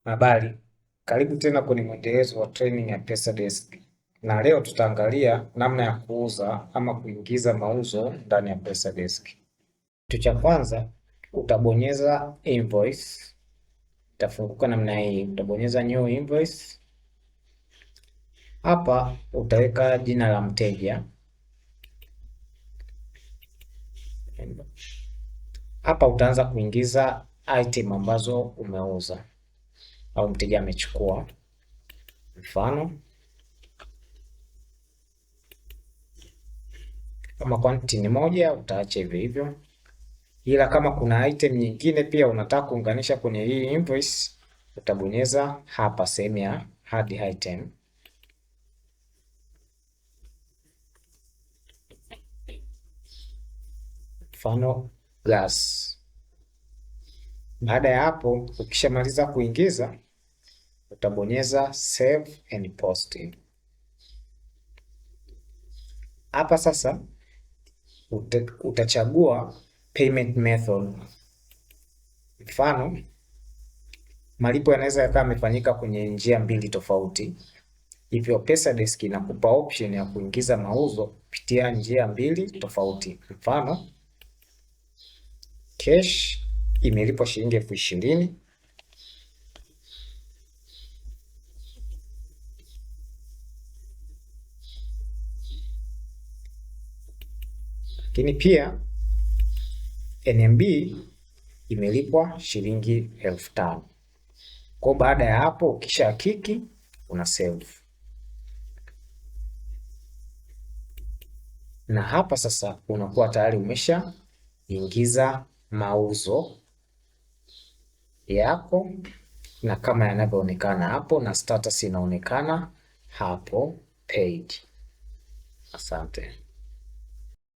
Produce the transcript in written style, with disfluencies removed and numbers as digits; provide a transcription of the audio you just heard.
Habari, karibu tena kwenye mwendelezo wa training ya PesaDesk, na leo tutaangalia namna ya kuuza ama kuingiza mauzo ndani ya PesaDesk. Kitu cha kwanza utabonyeza invoice, itafunguka namna hii. Utabonyeza new invoice. Hapa utaweka jina la mteja. Hapa utaanza kuingiza item ambazo umeuza au mteja amechukua. Mfano kama quantity ni moja utaacha hivyo hivyo, ila kama kuna item nyingine pia unataka kuunganisha kwenye hii invoice utabonyeza hapa sehemu ya add item. Mfano gas. Baada ya hapo, ukishamaliza kuingiza utabonyeza save and post. Hapa sasa utachagua payment method. Mfano, malipo yanaweza yakawa yamefanyika kwenye njia mbili tofauti, hivyo PesaDesk inakupa option ya kuingiza mauzo kupitia njia mbili tofauti. Mfano, cash imelipwa shilingi 20,000. Lakini pia NMB imelipwa shilingi 5,000. Kwa baada ya hapo ukisha hakiki una save. Na hapa sasa unakuwa tayari umeshaingiza mauzo yako na kama yanavyoonekana hapo na status inaonekana hapo paid. Asante.